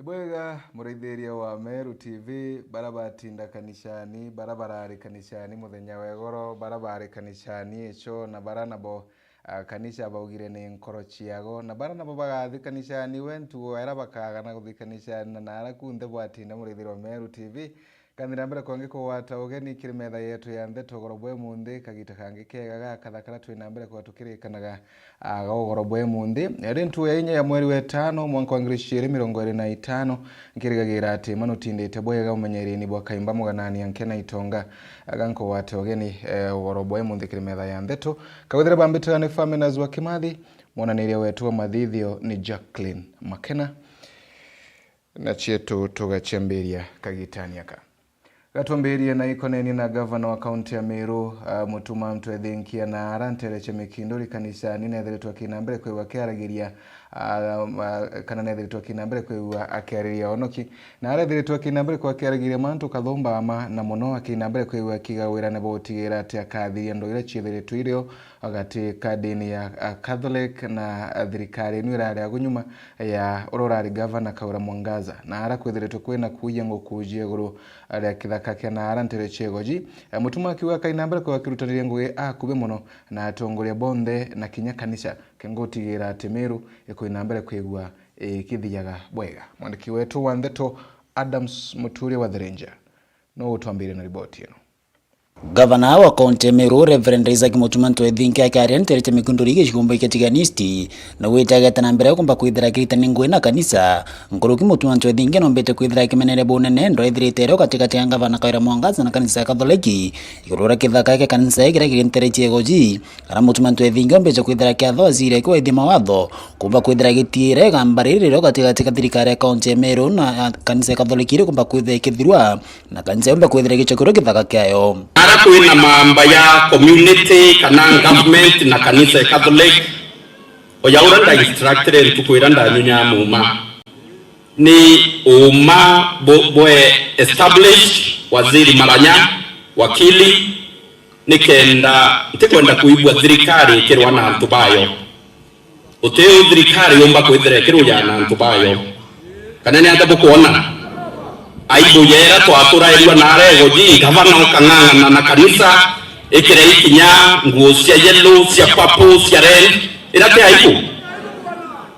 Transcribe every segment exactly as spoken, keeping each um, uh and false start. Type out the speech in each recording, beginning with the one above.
Bwega, muraithiria wa Meru T V, bara batinda kanicani, bara barari kanicani muthenya wa igoro, bara bari kanicani icho, na bara nabo, ah, kanisa baugire ni nkoro ciago, na bara nabo bagathi kanicani, we ntugo era bakagana guthi kanicani, na nara kunthe bwatinda muraithiria wa Meru T V, Kanthira mbere kwangi kugwata ugeni kiri metha yetu ya ntheto ugoro bwa imunthi, kagita kangi kega ga katha karia twina mbere kwa tukirikanaga, ah, ga ugoro bwa imunthi. Ri ntuku ya inya ya mweri wa itano, mwanka wa ngiri ciiri mirongo iri na itano, nkirigagira ati ma nutindite bwega umenyereni bwa kaimba muganani anke na itonga. Aga nkugwata ugeni, eh, ugoro bwa imunthi kiri metha ya ntheto. Kawithire bambitaga ni Faminas wa Kimathi, mwananiria wetu wa mathithio ni Jacqueline Makena. Na cietu tugaciambiria kagitani aka. Gatwambirie na ikoneni na gavana wa kaunti ya Meru, ah, Mutuma M'Ethingia, na ara ntere cia Mikinduri kanisani nethiritwe akina mbere kwigua akiaragiria, ah, ah, kana nethiritwe akina mbere kwigua akiariria onoki, na ara ethiritwe akina mbere kwigua akiaragiria mantu kathumba ama, na muno akina mbere kwigua akigawirane bwa utigira ati akathiria ndu iria ciethiritwe irio gati ka ndini ya, ah, Catholic na, ah, thirikari inu irari agu nyuma ya uria urari gavana Kawira Mwangaza, na ara kwithiritwe kwina kuuja nguku cia iguru ria kithaka kia Naara ntere cia Igoji. Eh, Mutuma akiuga akaina mbere kwigua akirutaniria ngugi akubi mono na atongoria bonthe na kinya kanisa, kenda gutigira ati Meru ikwina mbere kwigua ikithiaga bwega. Mwandiki wetu wa ndeto Adams Muturia wa The Ranger no utwambirie na riboti ino. Gavana wa kaunti ya Meru, Reverend Isaac Mutuma M'Ethingia akiaria ntere cia Mikinduri gicigombo kia Tigania East, na gwite ageta na mbere kumba kwithira akiritania ngugi na kanisa. Nkuruki Mutuma M'Ethingia nombite kwithira akimeneria bunene ndwa ithirite irio gatigati ya gavana Kawira Mwangaza na kanisa ya Katholeki iguru ria kithaka kia kanisa ii kiria kiri ntere cia Igoji. Ara Mutuma M'Ethingia ombite kwithira kiatho aciri akiwa ithi mawatho kumba kwithira gitiire igamba riri ririo gatigati ka thirikari ya kaunti ya Meru na kanisa ya Katholeki iri kumba kwithira ikithirua na kanisa yomba kwithira igicokerwa kithaka kiayo. Ara kwina mamba ya community kana government na kanisa ya Catholic, oya uria nda instructire ntuku iria ndanyunya muuma, ni uuma bu-, bwe established, Waziri Maranya, wakili, nikenda ntikwenda kuigua thirikari ikirwa na antu bayo. Uti u thirikari yumba kwithira ikirujaa na antu bayo. Kana ni atia bukwona? Aibu yera twaturairua na arego ji, gavana ukang'ang'ana na kanisa, ikira ikinya nguo cia yellow, cia purple, cia red. Ira ti aibu?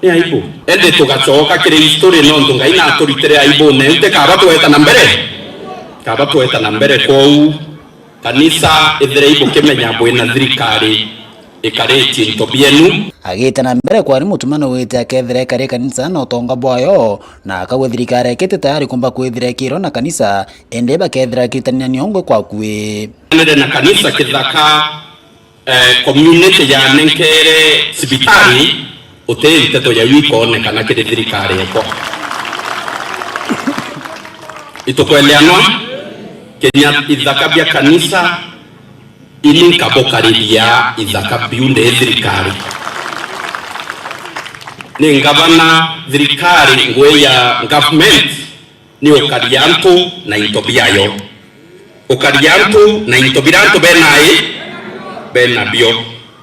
Ni aibu. Indi tugacoka kiri history nontu Ngai naturitire aibune. Uti kaba tweta na mbere? Kaba tweta na mbere kwou. Kanisa, ithirei bukimenya bwina thirikari ikaritie into bienu. Agita na mbere kwari Mutuma nowite akethira ikari kanisa na utonga bwayo, na akauga thirikari ikite tayari kumba kwithira ikirwa na kanisa, indi bakethira akiritania niongwe kwakui. Nire na kanisa kithaka, eh, community yanenkere cibitari, uti nteto ya wikoonekana kiri thirikari ekwa. Itukweleanwa? Kenya ithaka bia kanisa, ini nkabukariria ithaka biu ndi thirikari. Ni ngavana thirikari, ngui ya government, ni ukaria antu na into biayo. Ukaria antu na into biria antu benai benabio.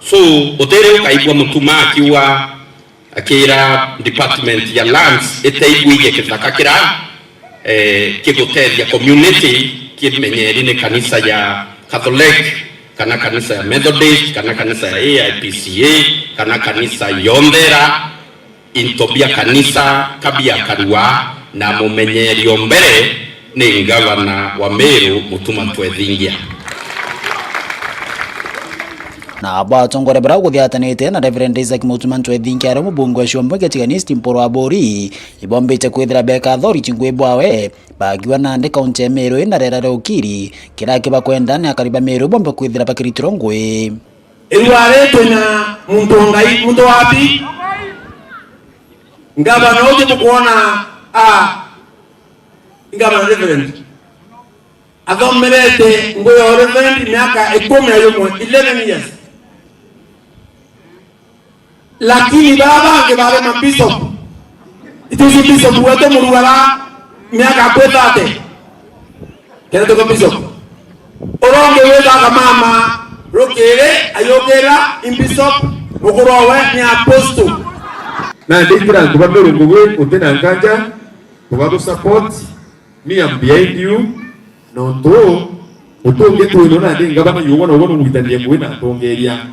So, utiri ukaigua Mutuma akiuga, akira department ya lands iteiguirie kithaka kira, eh, kigutethia community, kimenyeri ni kanisa ya Catholic, kana kanisa ya Methodist, kana kanisa ya A I P C A, kana kanisa yonthe ira into bia kanisa ka biakarua na mumenyerio mbere ni ngavana wa Meru, Mutuma M'Ethingia. Na abo atongoria baria guthiatanite na Reverend Isaac Mutuma M'Ethingia aria mubunge wa Ciombo kia Tigania East Mpuru Aburi, ibombite kwithira beka authority ngui bwawe, bakiuga nandi kaunti ya Meru ina rera ria ukiri, kira kibakwenda ni akari ba Meru bombe kwithira bakiritirwa ngui. Irua ri twina muntu wa Ngai, muntu wapi? Ngavana uju tukwona, a, ngavana Reverend. Athomerete ngui ya Reverend miaka ikumi na yumwe, eleven years. Lakini baba bangi bari ma bishop. Ituci bishop wetu murugara miaka akwi thirty. Kenda tuka bishop. Uronge withaga mama rukiri ayukira i bishop, mukuru wawe ni apostle. Na ndikira antu ba Meru ngugi uti na nkanja, Tugagu support, me I'm behind you, nontu utungi twino nandi ngavana yugo na ugo nugwitania ngui na atongeria.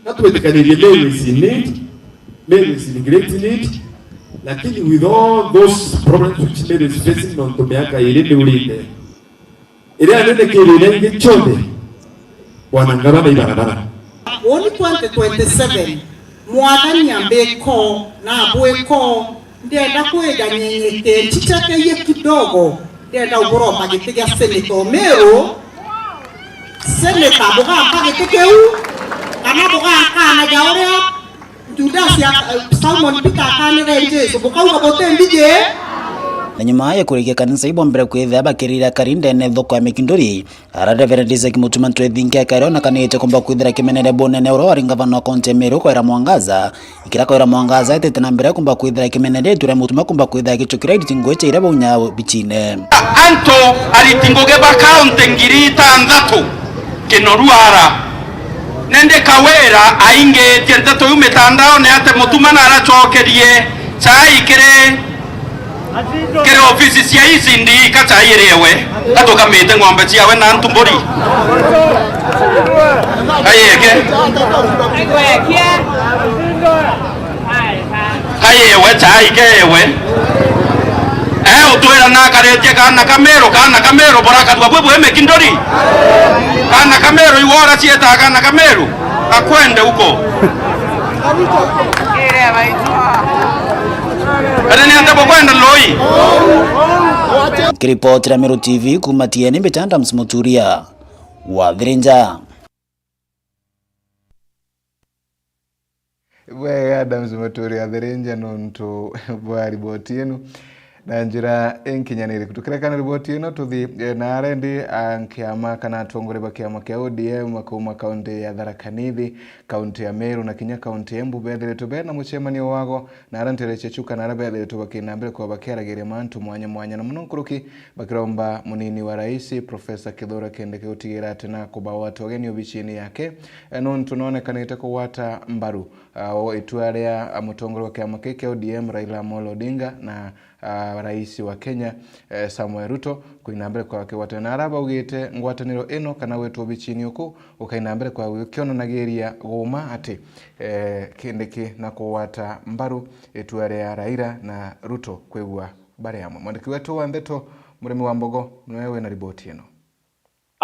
Na twitikanirie Meru is in need, Meru is in great need, lakini with all those problems which Meru is facing nontu miaka iri niurite, iria nene kiri iria ingi cionthe, bwana ngavana ibarabara. Uni twenty twenty-seven, Mwathani ambiko na abwiko, ndienda kwija nyenyeke nchichakeye kidogo, ndienda uburomba giti gia senator Meru. Senator, bugampa giti kiu, kana bugankana ja uria Judas ya, eh, Simon Peter akanire Jesu, bukauga buti mbiji? Na nyuma ya kurikia kanisa, ibombere kwithira bakirira kari ndene thoko ya Mikinduri. Ara Reverend Isaac Mutuma Ntwethinge akaria onakanite kumba kwithira kimenere bunene uria wari ngavana wa kaunti ya Meru Kawira Mwangaza. Ikira Kawira Mwangaza etete na mbere kumba kwithira kimenere tu ria Mutuma kumba kwithira gichukira iriti ngugi cia iria baunya bichine. Antu ariti ngugi ba kaunti ngiri itanthatu kinoruara. Nindi Kawira aingitie nteto iu mitandaone ati Mutuma naracokerie chai kiri kiri ofisi cia E C D, ka chai iriewe, katukamite ng'ombe ciawe na antu mburi. Kayeke. Kayewe chai kewe. Eh, utwira nakaritie kana ka Meru, kana ka Meru, burakarua bwi bwi Mikinduri. Kana ka Meru, iwora cieta kana ka Meru. Akwende uko. Ene ni ate bukwenda loi? Kiripotira Meru T V kuma Tieni, mbita Adams Muturia wa Thirinja. Bwega, Adams Muturia wa Thirinja, nontu bwa riboti ino. Na njira inkinyaniri, tukirekana riboti ino, tuthi, eh, na arendi a kiama kana atongori ba kiama kia O D M kuuma kaunti ya Tharaka Nithi, kaunti ya Meru na kinya kaunti ya Embu bethiritwe bena mucemanio wago na ara ntere cia Chuka na ara bethiritwe bakina mbere kwa bakiaragiria mantu mwanya mwanya, na muno nkuruki bakiromba munini wa rais Professor Kithure Kindiki gutigira ati na kubawata ugeni obicini yake, eh, nontu nonekanite kugwata mbaru, ah, o itua ria, ah, mutongoria wa kiama kii kia O D M Raila Amolo Odinga na ah, rais wa Kenya, eh, Samuel Ruto, kuina mbere kwa kigwatano. Na ara baugite ngwataniro ino kana gwitwa obicini uku gukaina mbere kwa gukionanagiria guuma ati, eh, Kindiki na kugwata mbaru itua ria Raila na Ruto kwigua bari amwe. Mwandiki wetu wa ndeto, Murimi wa Mbogo, niwe wina riboti ino.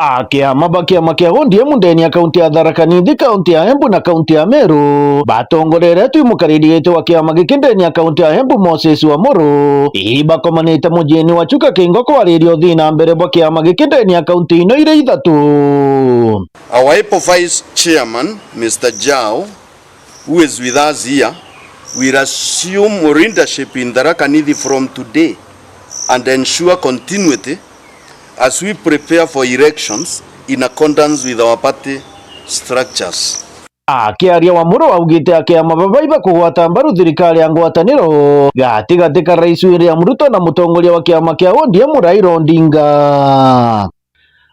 Akiama ba kiama kia O D M ndeni ya kaunti ya Tharaka Nithi, kaunti ya Embu na kaunti ya Meru, batongoreretwe i mukariri giti wa kiama giki ndeni ya kaunti ya Embu Moses Wamuru, ibakomanite mujiini wa Chuka Kingo kwariria uthii na mbere bwa kiama giki ndeni ya kaunti ino iria ithatu. Our Epo Vice Chairman, Mister Jao, who is with us here, will assume leadership in Tharaka Nithi from today and ensure continuity as we prepare for elections in accordance with our party structures. Akiaria, Wamuru augite akiama baba ibakugwata mbaru thirikari ya ngwataniro gatigati ka Rais William Ruto na mutongoria wa kiama kia O D M Raila Odinga.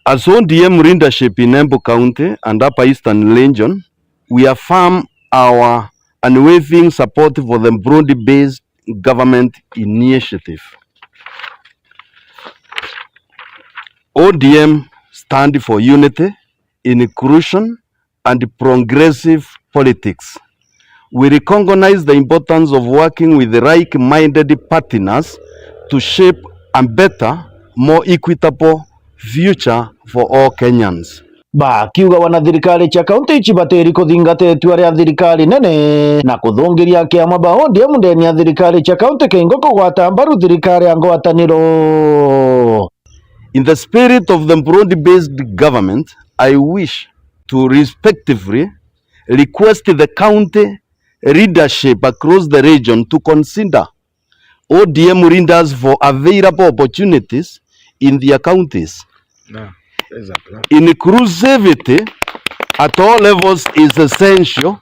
As O D M leadership in Embu County and Upper Eastern Region, we affirm our unwavering support for the broad-based government initiative. O D M stand for unity, inclusion, and progressive politics. We recognize the importance of working with like-minded partners to shape a better, more equitable future for all Kenyans. Bakiuga wana thirikari cia kaunti ici batiri kuthingata itua ria thirikari nene na kuthungiria kiama ba O D M ndeni ya thirikari cia kaunti Kingo kugwata mbaru thirikari ya ngwataniro. In the spirit of the broad-based government, I wish to respectively request the county leadership across the region to consider O D M leaders for available opportunities in their counties. Inclusivity at all levels is essential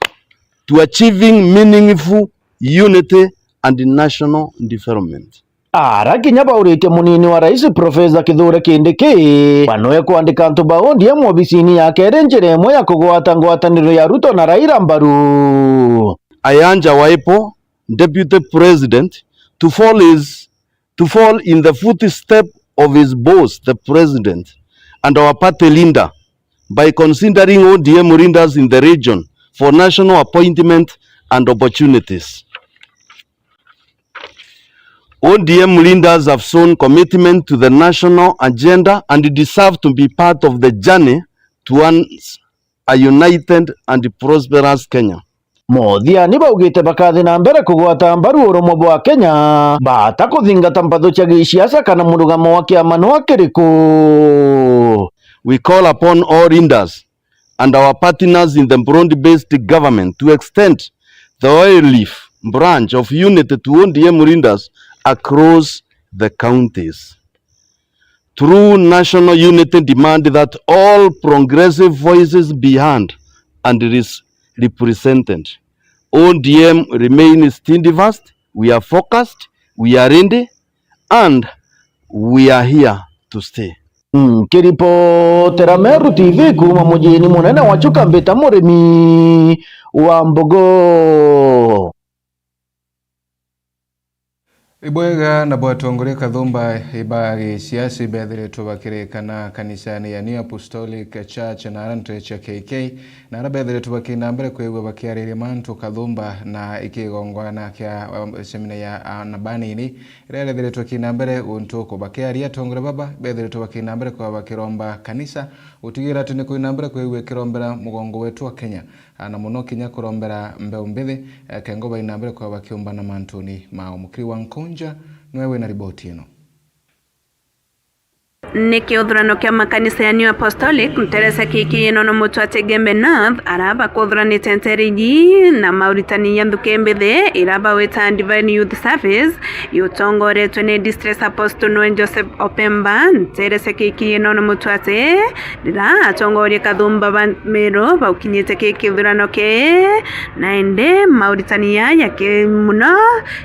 to achieving meaningful unity and national development. Ara kinya bauritie munini wa rais Professor Kithure Kindiki, banoe kwandika antu ba O D M obicini yake iri njira imwe ya kugwata ngwataniro ya Ruto na Raila mbaru. I urge our Deputy President to fall his, to fall in the footstep of his boss, the president, and our party leader by considering O D M leaders in the region for national appointment and opportunities. O D M leaders have shown commitment to the national agenda and deserve to be part of the journey towards a united and prosperous Kenya. Mothia ni baugite bakathi na mbere kugwata mbaru urumwe bwa Kenya, bata kuthingata mpatho cia gisiasa kana murugamo wa kiama nwa kiriku. We call upon all leaders and our partners in the broad-based government to extend the olive branch of unity to O D M leaders across the counties. True national unity demand that all progressive voices be heard and is represented. O D M remains steadfast, we are focused, we are ready, and we are here to stay. Nkiripotera Meru T V kuuma mujini munene wa Chuka, mbita Murimi wa Mbogo. Ibwega na bwatongoria kathumba iba gisiasi bethiritwe bakirikana kanisani ya New Apostolic Church na ara ntere cia K K, na ara bethiritwe bakina mbere kwigua bakiariria mantu kathumba na ikigongwana kia, um, semina ya anabanini iria irethiritwe kina mbere guntuku. Bakiaria atongoria baba bethiritwe bakina mbere kwa bakiromba kanisa gutigira ati ni kwina mbere kwigua ikirombera mugongo wetu wa Kenya. Ana mono kinya kurombera mbeu mbithi, eh, kengo baina mbere kwa bakiumbana mantuni mao. Mukiri wa Nkunja niwe wina riboti ino. Ni kiuthurano kia makanisa ya New Apostolic, ntere cia K K ino na Mutwate Igembe North, araba kuthuranitie ntere iji na mauritani ya nthuki mbithi, iraba wita Divine Youth Service, yutongoretwe ni District Apostle Noel Joseph Opemba, ntere cia K K ino na Mutwate, Rira atongoria kathumba ba Meru baukinyite ki kithurano ki, na indi mauritani ya yaki muno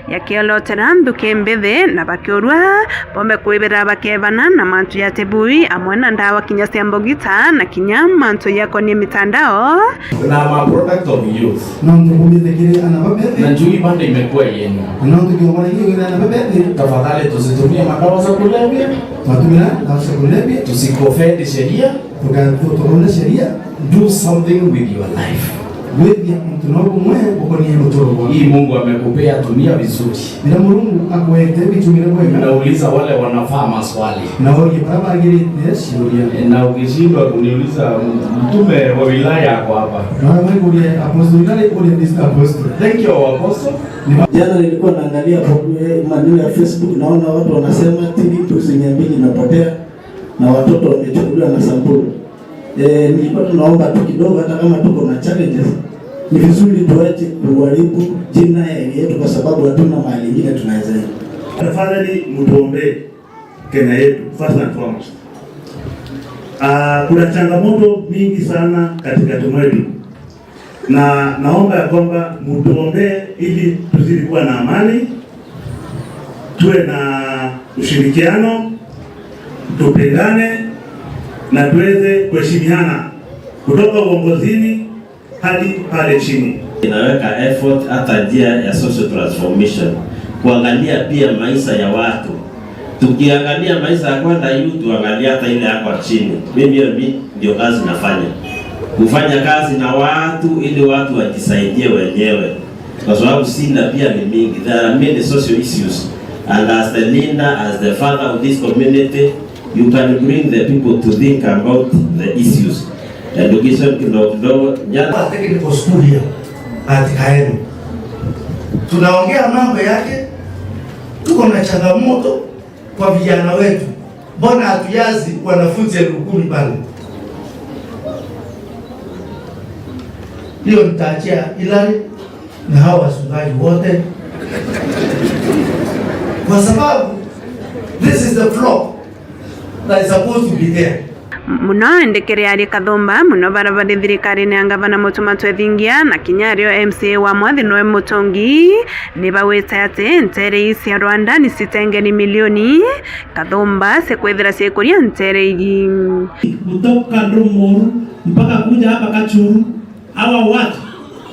yakiolotera nthuki mbithi, na bakiurua bombe kwibira bakebana na mantu ya tibui amwe na ndawa kinya cia mbogita na kinya mantu yakonie mitandao. Na I'm a product of youth. Nontu bumite kiri ana babethi. Na njui bado imekuwa yenu. Nontu kiongora kiri ana babethi. Tafadhali tusitumie madawa za kulevya. Twatumira ndawa cia kulevya. Tusikofendi sheria. Tuka-, tu-, tukauna sheria. Do something with your life. Gwithia untu no bumwe bukonie uturo bwaku. Hii Mungu amekupea, tumia vizuri. Biria Murungu akwete, bitumire bwega. Nauliza wale wanafaa maswali. Na urie baria bagirite ciuria. Na ukishindwa kuniuliza, mtume wa wilaya ako hapa. Na wewe urie apostle, nani urie this apostle? Thank you, our apostle. Jana nilikuwa naangalia po-, eh, maneno ya Facebook, naona watu wanasema ati mbuzi mia mbili imepotea na watoto wamechukuliwa na Samburu. Eh, nilikuwa tunaomba tu kidogo, hata kama tuko na challenges, ni vizuri tuache kuharibu jina ya area yetu kwa sababu hatuna mahali ingine tunaweza enda. Tafadhali mtuombee Kenya yetu, first and foremost. Ah, kuna changamoto mingi sana katikati mwetu. Na naomba ya kwamba mtuombee ili tuzidi kuwa na amani, tuwe na ushirikiano, tupendane na tuweze kuheshimiana kutoka uongozini hadi pale chini. Inaweka effort hata njia ya social transformation, kuangalia pia maisha ya watu. Tukiangalia maisha ya kwenda juu, tuangalie hata ile yako chini. Mimi hiyo mi-, ndio kazi nafanya. Kufanya kazi na watu ili watu wajisaidie wenyewe. Kwa sababu shida pia ni mingi. There are many social issues. And as the leader, as the father of this community, you can bring the people to think about the issues. Education kidogo kidogo. Jana technical school here at Kaeno. Tunaongea mambo yake, tuko na changamoto kwa vijana wetu. Mbona hatujazi wanafunzi elfu kumi pale? Hiyo nitaachia Hilary na hawa wachungaji wote. Kwa sababu this is the flock that is supposed to be there. Muno indi kiri ari kathumba muno bara bari thirikarine ya ngavana Mutuma Twethingia na kinya ario M C A wa Mwathi Noe Mutungi, ni bawite ati ntere ii cia Rwanda ni citengeni milioni kathumba cia kwithira ciikuria ntere iji. Kutoka Ndumuru mpaka kuja hapa Kachuru, hawa watu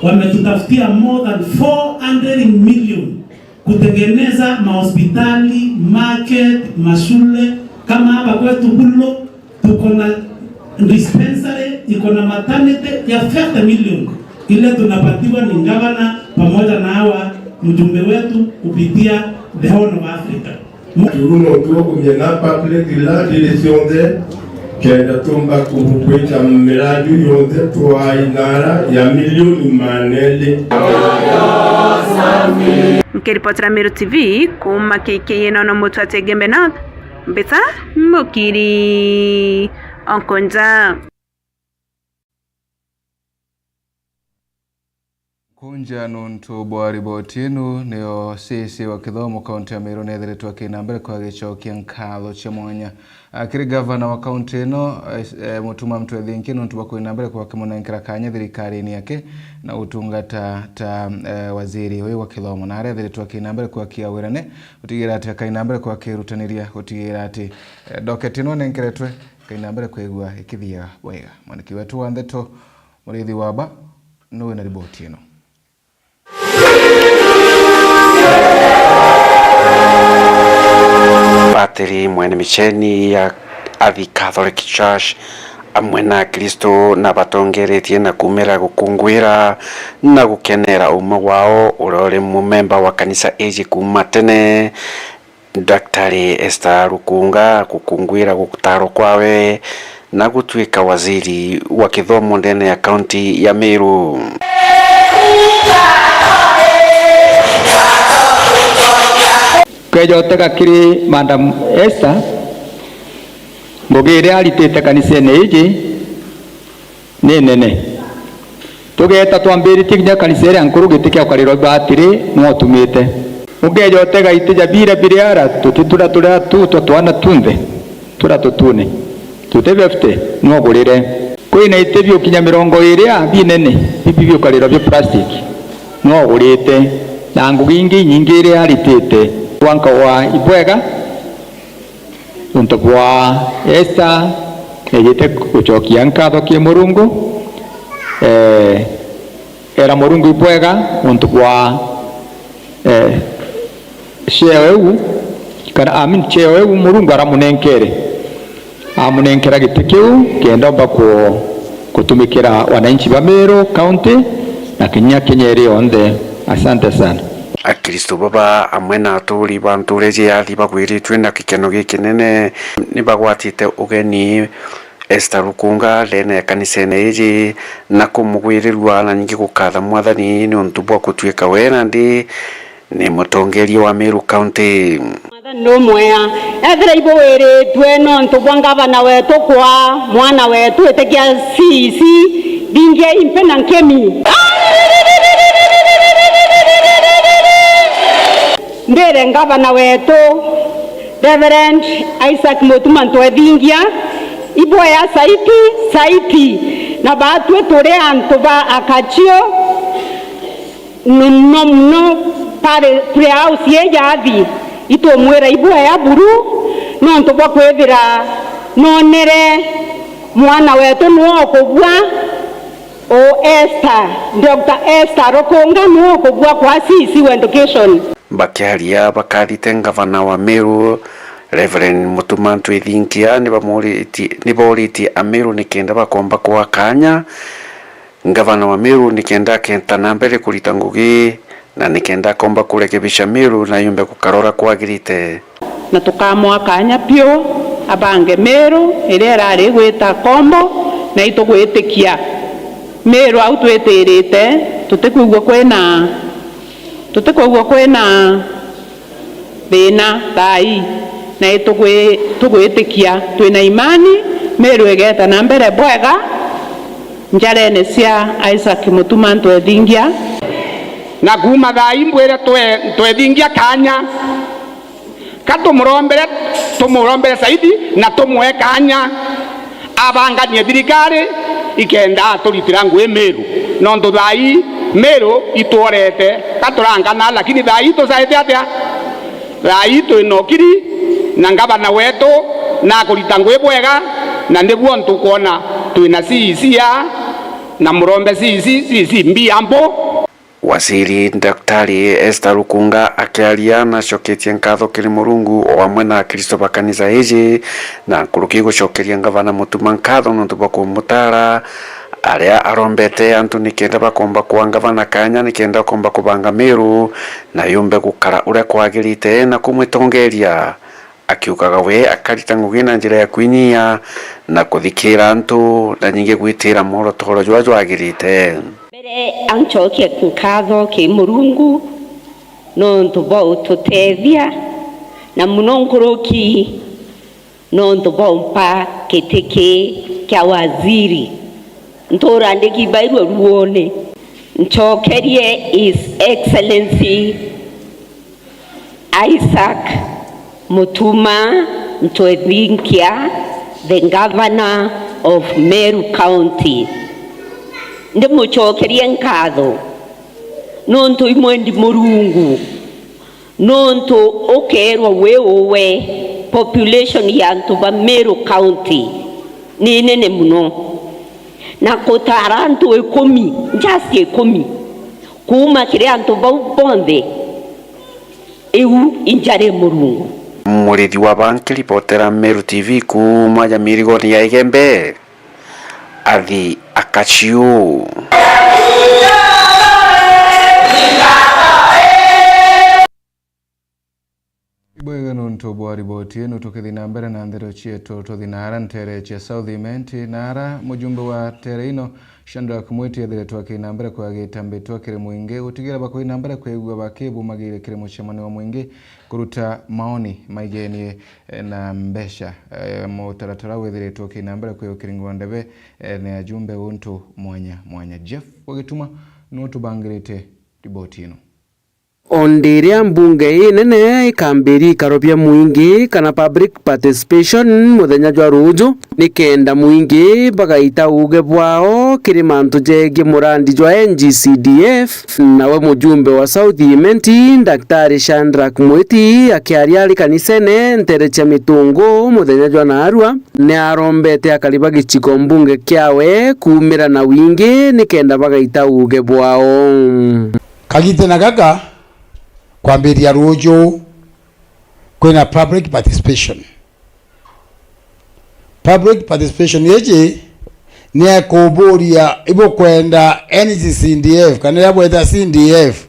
wametutafutia more than four hundred million. Kutengeneza mahospitali, market, mashule. Kama hapa kwetu Bulo, tuko na dispensary, iko na maternity ya fifty million. Ile tunapatiwa ni gavana pamoja na hawa mjumbe wetu kupitia the Horn of Africa. Kiuno tuokumia na public land iri cionthe, kenda tumba ku-, kwita miradi yonthe twa inara ya milioni maana eri. Nkiripotera Meru T V kuuma K K N no Mutwa Tegembe North, Mbita Mukiri Onkonja. Nkunja nuntu bwa riboti ino, nio C C wa kithomo kaunti ya Meru neethiritwe akina mbere kwa gicokia nkatho cia mwanya, ah, kiri gavana wa kaunti ino, eh, eh, Mutuma M'Ethingia nuntu bwa kwina mbere kwa kimunenkera kanya thirikarine yake na gutungata ta, eh, waziri uyu wa kithomo. Na areethiritwe akina mbere kwa kiawirane, gutigira ati akaina mbere kwa kirutaniria, gutigira ati, eh, docket ino nenkeretwe, akaina mbere kwigua ikithiaga bwega. Mwandiki wetu wa ndeto, Muriithi Waba, niwe na riboti ino. Patiri mwene micheni ya Athi Catholic Church amwe na Akristo na batongeretie na kumira gukungwira na gukenera umwe wao uria uri mumemba wa kanisa iji kuuma tene. Daktari Esther Rukunga gukungwira gutaarwa kwawe na gutuika waziri wa kithomo ndene ya kaunti ya Meru. Ukeeja utega kiri Madam Esther, ngugi iria aritite kanisene iji ni nene. Tugeeta twambiritie kinya kanisa iria nkuru, giti kia ukariro bwa atiri nwe utumite. Ukeeja utega iti ja biria biri ara, tuti turia turia tu twa twana tunthe, turia tutune, tuti fifty, nwe ugurire. Kwina iti biu kinya mirongo iri a binene, bibi biukariro bia plastic, nwe ugurite, na ngugi ingi inyingi iria aritite. Mwanka wa ibwega, untu bwa Esther, eejite gucokia nkatho kiri Murungu, eh, era Murungu ibwega untu bwa, eh, cheo iu, kana, I mean, cheo iu Murungu aramunenkere. Amunenkera giti kiu kenda omba ku-, gutumikira wananchi ba Meru County na kinya Kenya iri yonthe. Asante sana. Akristo baba amwe na aturi ba ntuura iji ya Athi bagwiritue na gikeno gikinene, ni bagwatite ugeni Esther Rukunga ndene ya kanisene iji na kumugwirirua na ningi gukatha Mwathani niuntu bwa gutuika we nandi ni mutongeria wa Meru County. Mwathani numwea, ethira ibuwiritue nontu bwa ngavana wetu kwaa mwana wetu itikia C E C, thingiai mpe na nkemi. Ndire ngavana wetu, Reverend Isaac Mutuma M'Ethingia, ibwea saiti, saiti, na baatwi turi antu ba Akachiu, muno muno pale prayer house ii ya Athi, itumwira ibwea buru, nontu bwa kwithira noonere mwana wetu niwe ukubua, o Esther, Doctor Esther Rukunga niwe ukubua kwa C E C wa education. Bakiaria bakathite ngavana wa Meru, Reverend Mutuma M'Ethingia, nibamuritie, nibauritie Ameru nikenda bakomba kwa kanya ngavana wa Meru nikenda akenta na mbere kurita ngugi na nikenda akomba kurekebisha Meru na yumbe gukarora kwagirite. Na tukamwa kanya piu abange Meru iria irari igwita kombo, na itugwitikia Meru au twitirite, tutikwigua kwina, tutikwigua kwina thina thaa ii, na itugwi-, tugwitikia twina imani Meru igeeta na mbere bwega njarene cia Isaac Mutuma M'Ethingia. Na kuuma thaa ii mbwire twe-, M'Ethingia kanya, ka tumurombere, tumurombere zaidi na tumwe kanya abanganie thirikari ikenda aturitira ngugi Meru, nontu thaa ii Meru itworete ka turangana, lakini thaa ii tucaite atia? Thaa ii twina ukiri na ngavana wetu na akurita ngugi bwega, na niguo ntukwona twina C E C aa na murombe C E C, C E C mbia mbu. Waziri Daktari Esther Lukunga akiaria nacoketie nkatho kiri Murungu o amwe na Akristo ba kanisa iji, na nkuruki gucokeria ngavana Mutuma nkatho nontu bwa kumutara aria arombete antu nikenda bakomba kwa ngavana kanya nikenda akomba kubanga Meru na yumbe gukara uria kwagirite na kumwitongeria. Akiugaga we akarita ngugi na njira ya kwinyia na kuthikira antu na nyingi gwitira mworoto juria jwagirite. Mbere ancokie nkatho ki Murungu nontu bwa ututethia na muno nkuruki nontu bwa umpa giti ki kia waziri ntura ndigibairwe ruoni. Ncokerie His Excellency Isaac Mutuma Ntwethinkia, the Governor of Meru County. Ndimucokerie nkatho nontu imwendi Murungu, nontu ukeerwa wi uwe, population ya antu ba Meru County ni nene muno, na gutara antu ikumi, just ikumi, kuuma kiri antu bau bonthe. Iu injari Murungu. Murithi wa ba nkiripotera Meru T V kuuma ja mirigoni ya Igembe, Athi Akaciu. Ibwega nontu bwa riboti ino, tukithi na mbere na ndeto cietu, tuthi naara ntere cia South Imenti, naara mujumbe wa ntere ino, Shadrack Mwiti ethiritwe akina mbere kwagita mbitwa kiri mwingi, gutigira bakui na mbere kwigua bakibumagire kiri mucemanio wa mwingi kuruta maoni maigenie, eh, na mbeca. Eh, mutaratara withiritwe ukina mbere kwiukiringwa ndebe, eh, ni ajumbe untu mwanya mwanya. Jeff Wagituma niwe utubangirite riboti ino. O ndiria mbunge inene ikambiria ikaro bia mwingi kana public participation muthenya jwa ruuju, nikenda mwingi bagaita uuge bwao kiri mantu jegie murandi jwa N G C D F. Nawe mujumbe wa South Imenti, Daktari Shadrack Mwiti, akiaria ari kanisene ntere cia Mitungu muthenya jwa naarua, ni arombete akari ba gicigo mbunge kiawe kuumira na wingi nikenda bagaita uuge bwao. Kagitene gaka kwambiria ruuju kwina public participation. Public participation iji ni ekuburia ibukwenda N G C D F kana iria bweta C D F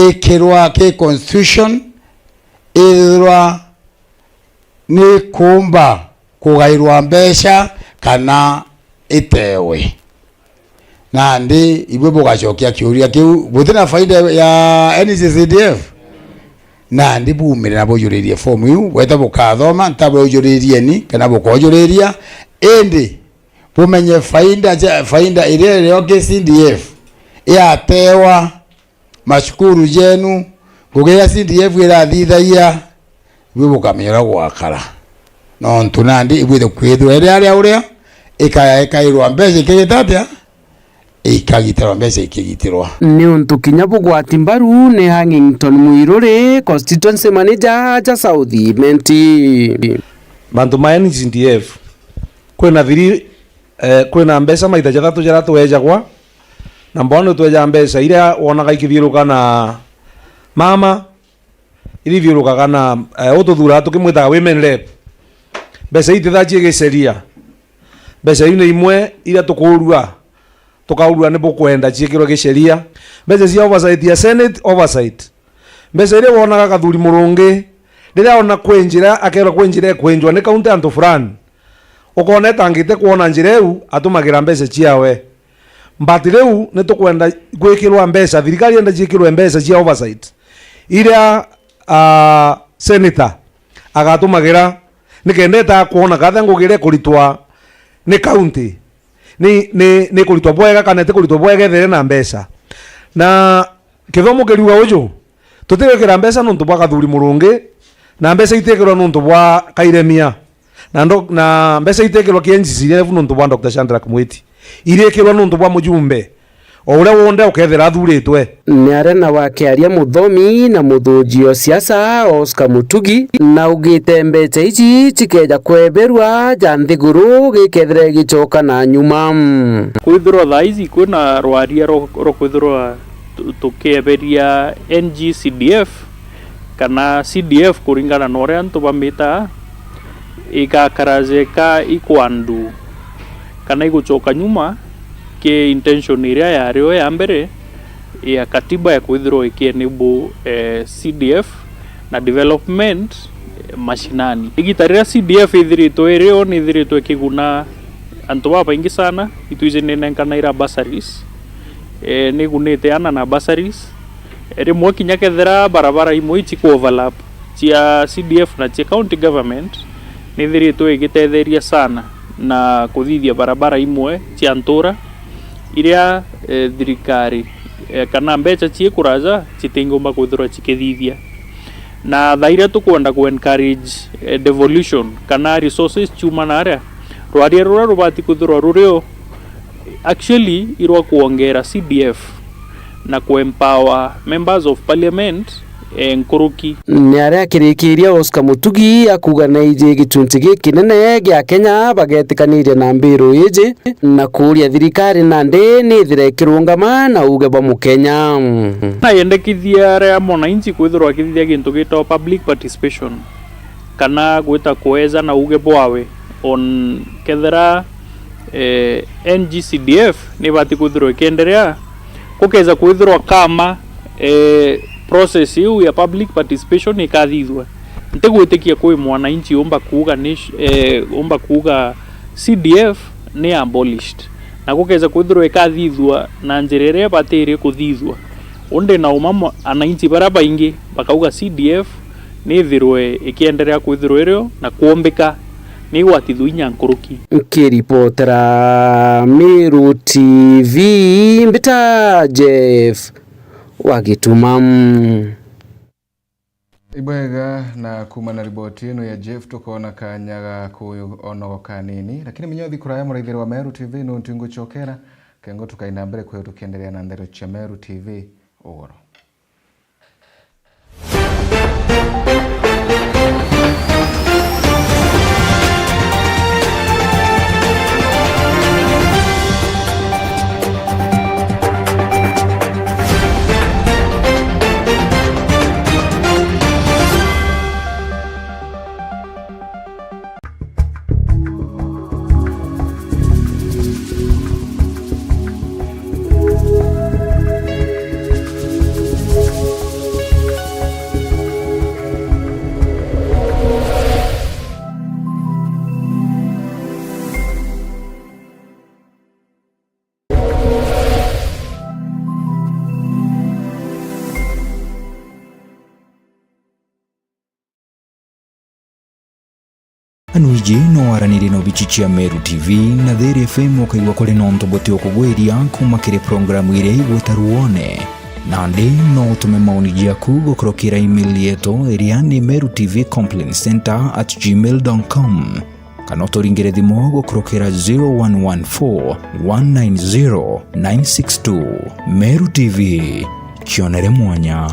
ikirwa ki constitution, ithirwa ni kuumba kugairwa mbeca kana itewe. Nandi ibui bugacokia kiuria kiu, buti na faida ya N G C D F? Nandi buumire na bujuririe fomu iu, bweta bukathoma, ntabujuririeni kana bukojuriria, indi bumenye faida ja, faida iria irio ki C D F yatewa macukuru jenu, ngugi iria C D F irathithagia, ibui bukamenya uria gwakara. Nontu nandi ibwite kwithirwa iri aria uria, ikaya ikairwa mbeca ikigita atia? Ikagitirwa mbeca ikigitirwa. Niuntu kinya bugwati mbaru ni Hangington Mwiruri, constituency manager ja South Imenti. Mantu ma N G D F, kwina thiri, eh, kwina mbeca maita jathatu jaria twejagwa, na mbona tweja mbeca iria wonaga ikithiuruka na mama, iria ithiurukaga na, eh, ututhuuraga tukimwitaga women rep. Mbeca iu itithaa cii giceria. Mbeca iu ni imwe iria tukuurua, tukaurua ni bukwenda ciikirwe giceria. Mbeca cia oversight ya Senate, oversight. Mbeca iria wonaga Kathuri Murungi, riria ona kwi njira, akeerwa kwi njira ikwenjwa ni kaunti antu fulani, ukoona etangite kwona njira iu, atumagira mbeca ciawe. But riu ni tukwenda gwikirwa mbeca, thirikari yenda ciikirwe mbeca cia oversight, iria, ah, senator agatumagira, nikenda etaa kwona katha ngugi iria ikuritwa ni county ni, ni, ni kuritwa bwega kana iti kuritwa bwega, ethere na mbeca. Na kithomo kiriuga uju, tutigwikira mbeca nontu bwa Kathuri Murungi, na mbeca itikirwa nontu bwa Kairemia, na ndo-, na mbeca itikirwa ki N G C D F nontu bwa Doctor Shadrack Mwiti. Irikirwa nontu bwa mujumbe o uria wonthe ukethira athuritwe. Ni aria nawe akiaria muthomi na muthuji o siasa Oscar Mutugi, na augite mbeca iji cikeja kweberwa ja nthiguru gikethira igicoka na nyuma. Kwithirwa thaa ici kwina rwaria rwa, rwa kwithirwa tu-, tukieberia N G C D F, kana C D F kuringana na uria antu bamitaga, igakara jeka ikwandu, kana igucoka nyuma ki intention iria yario ya mbere ya katiba ya kwithirwa iki enable, eh, C D F na development, eh, mashinani. Igita riria C D F ithiritwe irio, nithiritwe ikiguna antu babaingi sana, itwiji ninenkanaira bursaries, eh, nigunite ana na bursaries. Rimwe kinya kethira barabara imwe ici ku overlap cia C D F na cia county government, nithiritwe igitetheria sana na kuthithia barabara imwe cia ntura iria, eh, thirikari, eh, kana mbeca cii kuraja citingomba kwithirwa cikithithia. Na thaa iria tukwenda ku encourage, eh, devolution kana resources ciuma naria, rwaria ruria rubati kwithirwa rurio, actually, irwa kuongera C D F na ku empower members of parliament, eh, nkuruki. Ni aria akirikiria Oscar Mutugi akuga naiji gichunchi gikinene gia Kenya bagetikaniria na mbiru iji na kuuria thirikari nandi nithire ikirungama na uuge bwa Mukenya. Na yendekithia aria mwananchi kwithirwa akithithia gintu gitagwa public participation, kana gwita kueja na uuge bwawe on kethira, eh, N G C D F nibati kwithirwa ikienderea, gukeja kwithirwa kama, eh, process iu ya public participation ikathithua. Ntigwitikia kwi mwananchi umba kuuga ni, eh, umba kuuga C D F ni abolished, na gukeja kwithirwa ikathithua na njira iria ibatirie kuthithua. Undi na uma mwa-, ananchi baria baingi bakauga C D F nithirwe ikienderea kwithirwa irio na kwombika ni igwatithua inya nkuruki. Nkiripotera Meru T V, mbita Jeff wa Gituma. Ibwega, na kuuma na riboti ino ya Jeff, tukoona kanya ga kuonogoka nini, lakini menya uthi kuraya muraithiri wa Meru T V, nuntu inguchokera kengo tukaina mbere kwio tukiendelea na ndeto cia Meru T V ugoro. Anuiji no waranirie na obichi cia Meru T V na Thiri F M ukaigua kuri na untu buti ukugwiria kuuma kiri programu iria igwita Ruone. Nandi no utume maoni jaku gukurukira email yetu iria ni meru T V complaint center at gmail dot com. Kana uturingire thimu gukurukira zero one one four, one nine zero, nine six two. Meru T V, kionere mwanya.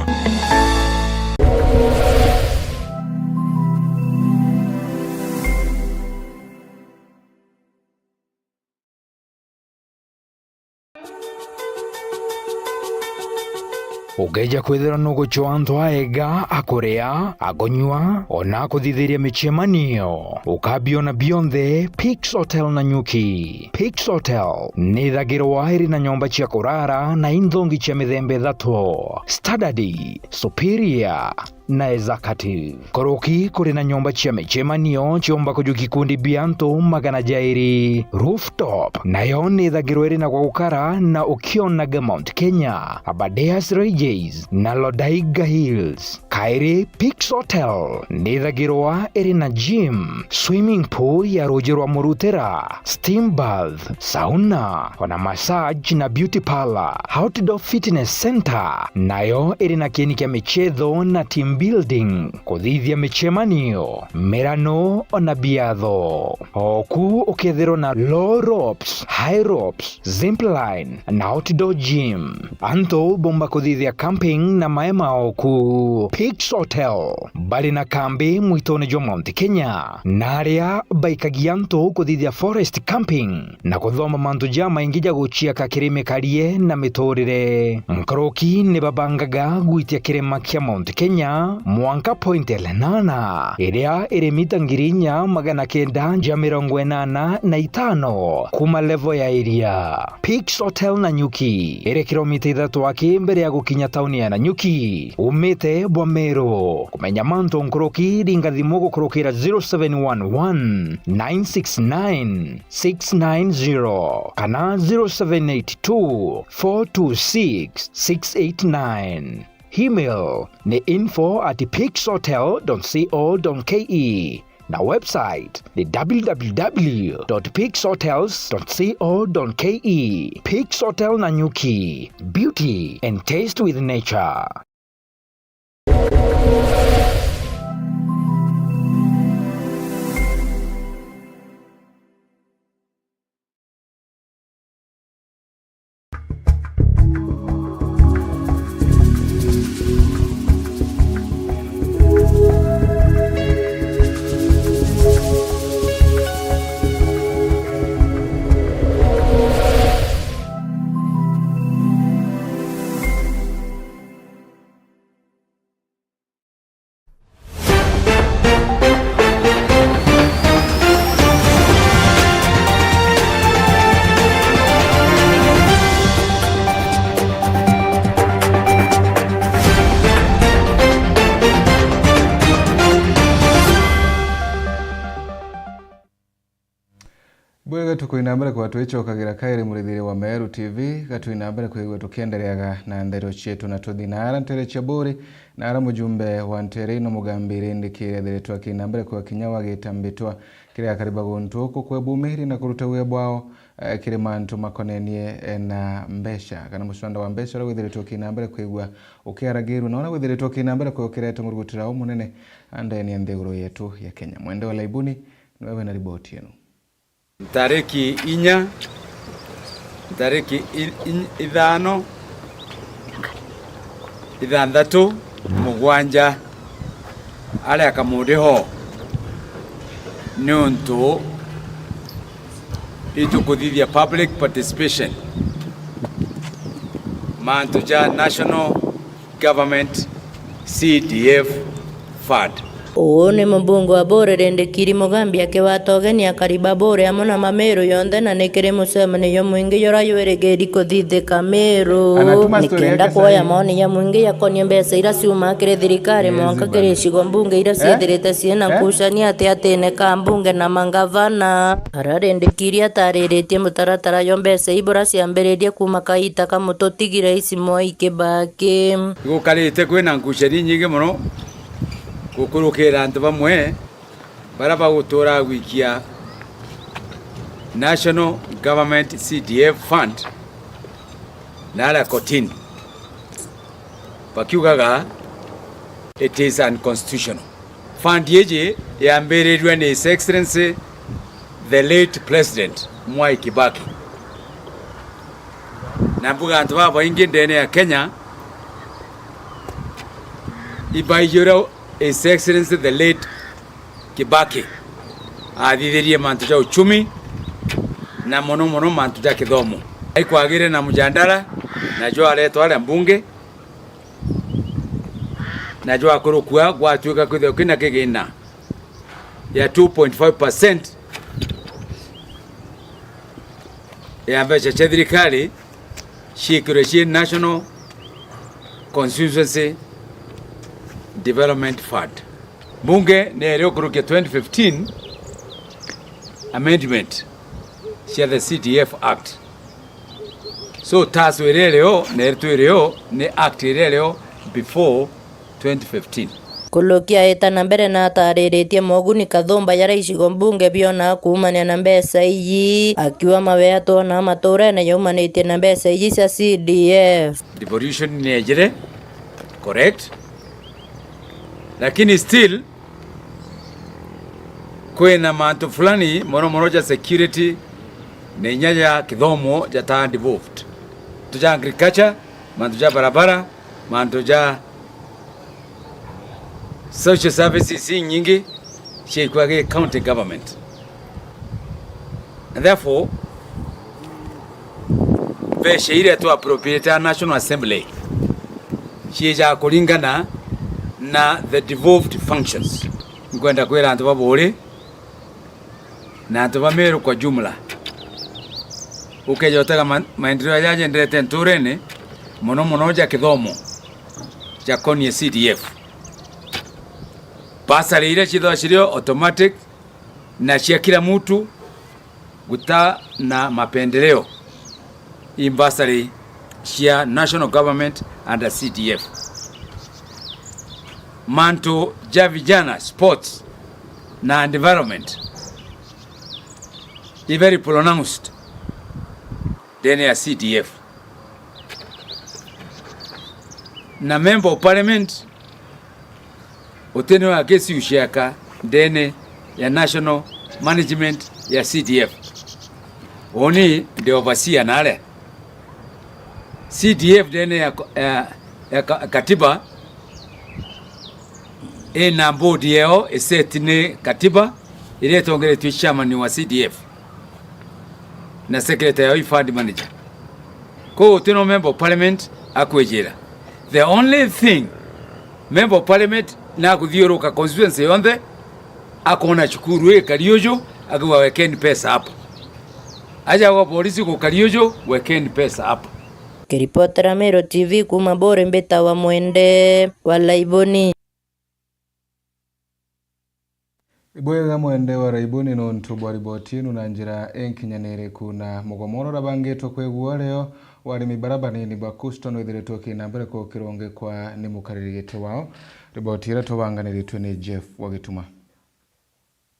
Ukeja kwithirwa nugucwa antu aega, akuria, akunyua, ona akuthithiria micemanio, ukabiona bionthe Pix Hotel Nanyuki. Pix Hotel nithagirwa iri na nyomba cia kurara na inthongi cia mithemba ithatu: Standard, Superior, na executive. Kuruki kuri na nyomba cia micemanio ciumba kujukia ikundi bia antu magana jairi, rooftop, nayo nithagirwa iri na gwa gukara na ukionaga Mount Kenya, Aberdares Ranges, na Lodaiga Hills. Kairi, Pix Hotel nithagirwa iri na gym, swimming pool ya ruuji rwa murutira, steam bath, sauna, ona massage na beauty parlor, outdoor fitness center, nayo iri na kieni kia michetho na team building, kuthithia micemanio, mirano, ona biatho. Oku ukethirwa na low ropes, high ropes, zipline, na outdoor gym. Antu bomba kuthithia camping na maema oku. Peaks Hotel bari na kambi mwitone jwa Mount Kenya, na aria baikagia antu kuthithia forest camping na kuthoma mantu jamaingi ja guciaka kiri mikarie na miturire. Nkuruki ni babangaga gwitia kirima kia Mount Kenya mwanka Point Lenana, iria iri mita ngiri inya magana kenda ja mirongo inana na itano kuma level ya iria. Peaks Hotel Nanyuki iri kilomita ithatu aki mbere ya gukinya tauni ya Nanyuki, umite bwa Meru. Kumenya mantu nkuruki, ringa thimu gukurukira zero seven one one, nine six nine, six nine zero kana zero seven eight two, four two six, six eight nine. Email ni info at peaks hotel dot co dot ke. Na website ni w w w dot peaks hotels dot co dot ke. Peaks Hotel Nanyuki, beauty and taste with nature. Bwega, tukwina mbere kwa twicokagira kairi murithiri wa Meru T V, gatwina mbere kwigua tukiendereaga na ndeto cietu na tuthi na ara ntere cia Buri, na ara mujumbe wa ntere ino Mugambi Rindikiri ethiritwe akina mbere kwa kinya wa gita mbitwa kiri akari ba guntu uku kwe bumiri na kuruta wia bwao, eh, kiri mantu makonenie, eh, na mbeca, kana mucwanda wa mbeca uria withiritwe ukina mbere kwigua ukiaragirua, na uria withiritwe ukina mbere kwa ukirete ngurugutira umunene ndene ya nthiguru yetu ya Kenya. Mwende wa Laibuni, niwe wina riboti ino. Ntariki inya, ntariki i-, i-, ithano, ithanthatu, mugwanja, aria akamundi ho, niuntu itukuthithia public participation mantu ja National Government C D F Fund. Uu ni mubunge wa Buri Rindikiri Mugambi akiwata ugeni akari ba Buri amwe na Mamiru yonthe, na ni kiri mucemanio jumwingi jura jwirigiri kuthithika Miru, nikenda kwoya maoni jamwingi jakonie mbeca ira ciumaa kiri thirikari mwanka kiri icigo mbunge ira ciithirite ciina ngucanio atiatine ka mbunge na mangavana. Ara Rindikiri atariritie mutaratara jwa mbeca ii bura ciambiririe kuuma kaita ka mututigire Rais Mwai Kibaki. Gukarite kwina ngucanio inyingi mono gukurukira antu bamwe baria bagutura gwikia National Government C D F Fund na aria kotini, bakiugaga it is unconstitutional. Fund iji yambirirwe ni His Excellency the late President Mwai Kibaki. Na mbuga antu babaingi ndene ya Kenya ibaiji uria His Excellency the late Kibaki athithirie mantu ja uchumi na mono mono mantu ja kithomo. Aikwagire na mujandara na jwaretwa aria mbunge, na jwakurukua gwatuika kwithirwa kwina kigina ya two point five percent ya mbeca cia thirikari ciikirwe cii National Constituency Development Fund. Mbunge ni eri ukurukia twenty fifteen amendment cia the C D F Act. So, taso iria irio na iri twiriyo ni act iria irio before twenty fifteen. Kuluki aita na mbere na atariritie moguni kathumba jaria icigo mbunge bionaa kuumania na mbeca iji, akiuga mawe atwonaa maturene jaumanitie na mbeca iji cia C D F. Devolution ni ejire, correct. Lakini still, kwina mantu fulani mono mono ja security na inya ja kithomo jataa devolved. Mantu ja agriculture, mantu ja barabara, mantu ja social services inyingi ciaikwa gi county government. And therefore, mbeca iria tu appropriate a National Assembly ciijaga kuringana na the devolved functions. Nkwenda kwira antu ba Buuri na antu ba Meru kwa jumla, ukeja utega ma-, maendeleo jaja jenderete nturene, mono mono ja kithomo ja konie C D F. Bursary iria cithagwa cirio automatic na cia kila mtu guta na mapendeleo, i bursary cia national government under C D F. Mantu ja vijana, sports na environment i very pronounced ndene ya C D F. Na member of parliament utene wa kesi uciaka ndene ya national management ya C D F. Uni ndi overseer nare C D F ndene ya, ya, ya ka-, katiba ina board yao iseti ni katiba iria itongeretue chairman wa C D F na secretary yao i fund manager. Kwou uti no member of parliament akwijira. The only thing, member of parliament nakuthiuruka constituency yonthe, akona cukuru ii Kariuju, akiuga, "Wekeni pesa hapo." Aja gwa polisi ku Kariuju, "Wekeni pesa hapo." Kiripotera Meru T V kuuma Buuri, mbitawa Mwende wa Laiboni. Ibwega Mwende wa Laiboni nontu bwa riboti inu na njira inkinyaniriku. Na mugomo uria urabangitwe kwigua rio wa arimi bara banini ba Kusto nwithiritwe ukina mbere kukirungikwa ni mukariri giti wao. Riboti iria tubanganiritwe ni Jeff wa Gituma.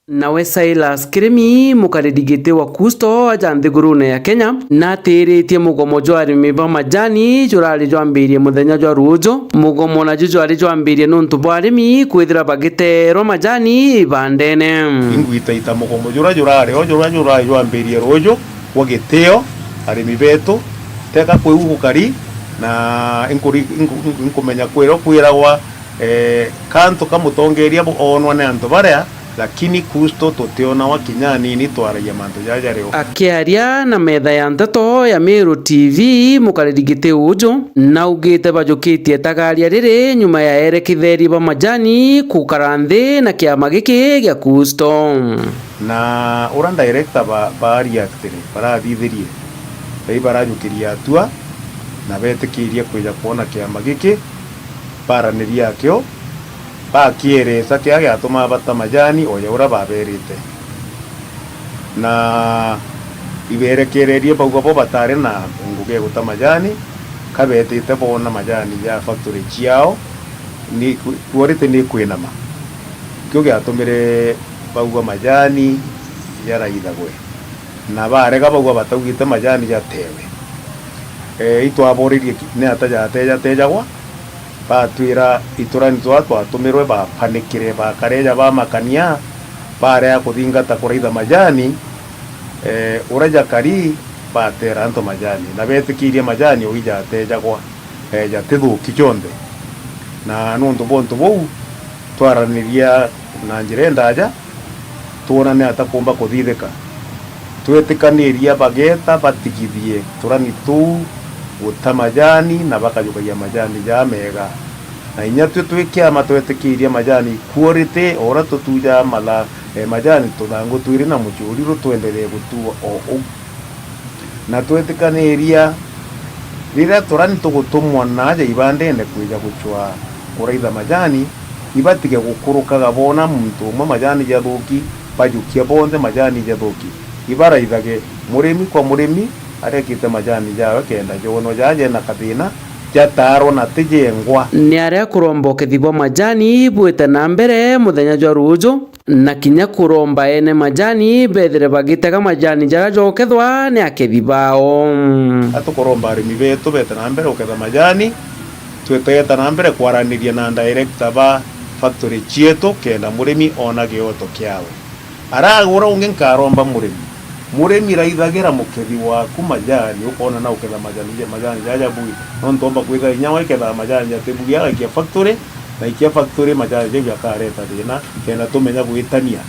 Nawe Silas Kirimi, mukariri giti wa Kusto aja nthigurune ya Kenya, natiritie mugomo jwa arimi ba majani jurari jwambirie muthenya jwa ruuju. Mugomo naju jwari jwambirie nontu bwa arimi kwithira bagiterwa majani ibandene. Ingwitaita mugomo jura jurari o jura jurari jwambirie ruuju bwa gitio arimi betu, teka kwiu gukari na inkuri-, inku-, inku-, inkumenya kwirwa kwiragwa, eh, kantu ka mutongeria bu-, oonwa ni antu baria, lakini Kusto tutionawa kinya anini twaragia mantu jaja rio. Akiaria na metha ya nteto ya Meru T V, mukariri giti uju naugite bajukitie itagaria riri nyuma ya erekitheri ba majani kukara nthi na kiama giki gia Kusto. Na uria director ba, ba reactire barathithirie, bai barajukiria atua na betikirie kwija kwona kiama giki, baraniria akio, bakiereca kiria giatumaa bata majani o ja uria baberite. Na iberekererie bauga bo batari na ngugi ya guta majani, ka betite boona majani ja factory ciao ni, quality ni kwinama. Kio giatumire bauga majani jaraithagwe. Na barega bauga bataugite majani jatewe. E, itwaboririe ki-, ni ata jatejatejagwa, batwira iturani twa twatumirwe bapanikire, bakareja bamakania, barega kuthingata kuraitha majani, e, uria jakari batera antu majani, na betikirie majani ui jatejagwa, e, jatithuki jonthe. Na nontu bwa untu buu, twaraniria na njira indaja, twona ni ata kuumba kuthithika. Twetikaniria bageta batigithie turani tuu guta majani na bakajukagia majani jaa mega. Na inya tui twi kiama twetikiirie majani quality, o uria tutujaga matha-, eh, majani tuthangu twiri na muchuriru twenderee gutua o uu. Na twetikaniria riria turani tugutumwa naaja ibandene kwija gucwaa kuraitha majani, ibatige gukurukaga boona muntu umwe majani jathuki, bajukia bonthe majani jathuki. Ibaraithage murimi kwa murimi arekite majani jawe kenda joonwa jaa jena kathina, jataarwa na ti jengwa. Ni aria kuromba ukethi bwa majani bwite na mbere muthenya jwa ruuju. Na kinya kuromba ene majani bethire bagitega majani jaria jokethwa ni akethi bao. Atukuromba arimi betu bete na mbere uketha majani, tweteta na mbere kwaraniria na director ba factory cietu kenda murimi oona gioto kiawe. Aragura ungi nkaromba murimi. Murimi raithagira mukethi waku majani, ukoona na uketha majani ja, majani jaja bui. Nontu omba kwithira inya we ikethaa majani jati bui, agaikia factory, na ikia factory majani jau jakareta thina, kenda tumenya gwitania.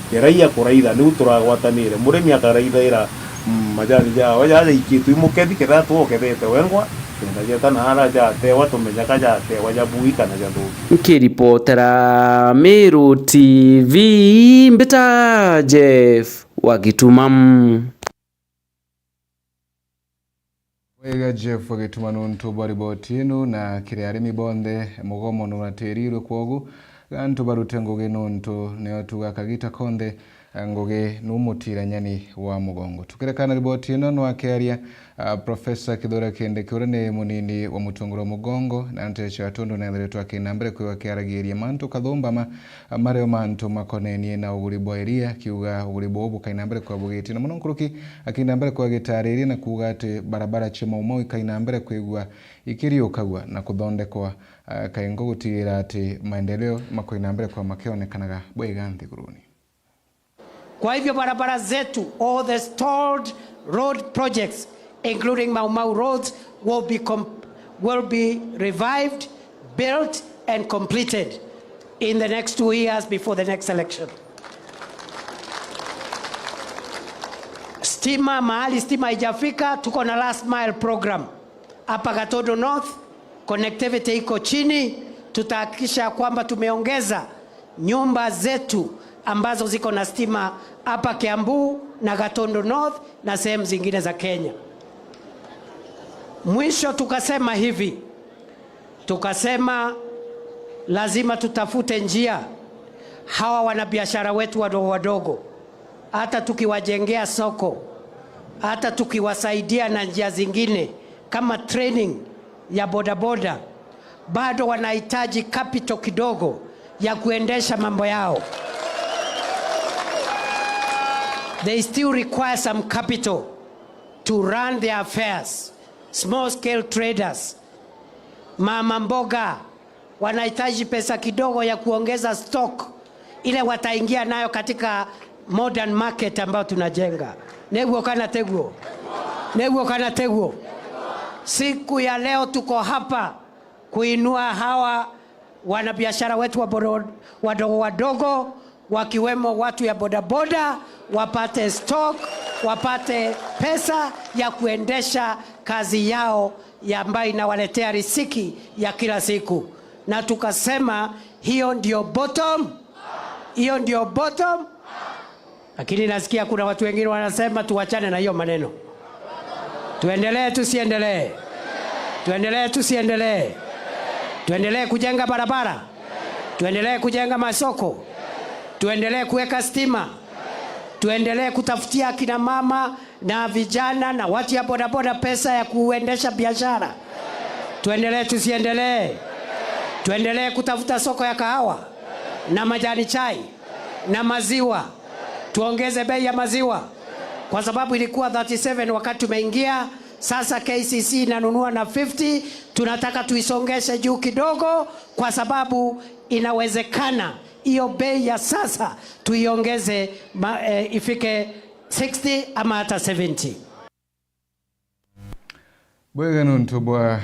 Kiraia kuraitha, niu turagwatanire. Murimi akaraithaira, mm, majani jawe jaja ikitwe imukethi, kethira tu ukethete wengwa, kenda jeta naara jatewa, tumenyaga jatewa ja bui kana jathuki. Nkiripotera Meru T V, mbita Jeff wa Gituma. Wega Jeff Gituma nuntu bwa riboti inu, na kiri arimi bonthe, mugomo nuratirirwe, kwogu gantu barute ngugi nuntu nio tuga kagita konthe, ngugi nu mutiranyani wa mugongo. Tukirekana riboti ino, nwakiaria, ah, Professor Kithure Kindiki, uria ni munini wa mutongoria wa mugongo, na ntecia tundu nethiritwe akina mbere kwigwa akiaragiria mantu kathumbama, mario mantu makonenie na uguri bwa iria, akiuga uguri buu bukaina mbere kwa bugitie, na muno nkuruki, akaina mbere kwa gitariria na kuuga ati barabara cia Mau Mau ikaina mbere kwigua ikiriukagua na kuthondekwa, ah, kaingo gutigira ati maendeleo makoina mbere kwa makionekanaga bwega nthiguruni. Kwa hivyo barabara zetu, all the stalled road projects, including Mau Mau roads, will be com-, will be revived, built and completed in the next two years before the next election. Stima, mahali stima haijafika, tuko na last mile program. Hapa Gatundu North, connectivity iko chini, tutahakikisha kwamba tumeongeza nyumba zetu ambazo ziko na stima hapa Kiambu na Gatundu North na sehemu zingine za Kenya. Mwisho tukasema hivi, tukasema lazima tutafute njia hawa wanabiashara wetu wadogo wadogo, hata tukiwajengea soko, hata tukiwasaidia na njia zingine kama training ya bodaboda, bado wanahitaji capital kidogo ya kuendesha mambo yao. They still require some capital to run their affairs. Small scale traders, mama mboga, wanahitaji pesa kidogo ya kuongeza stock ile wataingia nayo katika modern market ambayo tunajenga. Neguo kana teguo? Neguo kana teguo? Siku ya leo tuko hapa kuinua hawa wanabiashara wetu wa boro-, wadogo wadogo, wakiwemo watu ya bodaboda, wapate stock, wapate pesa ya kuendesha kazi yao ya ambayo inawaletea riziki ya kila siku. Na tukasema hiyo ndio bottom, hiyo ndio bottom. Lakini nasikia kuna watu wengine wanasema tuachane na hiyo maneno. Tuendelee, tusiendelee? Tuendelee, tusiendelee? Tuendelee kujenga barabara? Tuendelee kujenga masoko? Tuendelee kuweka stima? Tuendelee kutafutia akina mama na vijana na watu ya bodaboda pesa ya kuendesha biashara? Tuendelee, tusiendelee? Tuendelee kutafuta soko ya kahawa na majani chai na maziwa? Tuongeze bei ya maziwa, kwa sababu ilikuwa thirty seven wakati tumeingia, sasa K C C inanunua na fifty. Tunataka tuisongeshe juu kidogo, kwa sababu inawezekana hiyo bei ya sasa tuiongeze ma-, eh, ifike sixty ama hata seventy. Bwega nontu bwa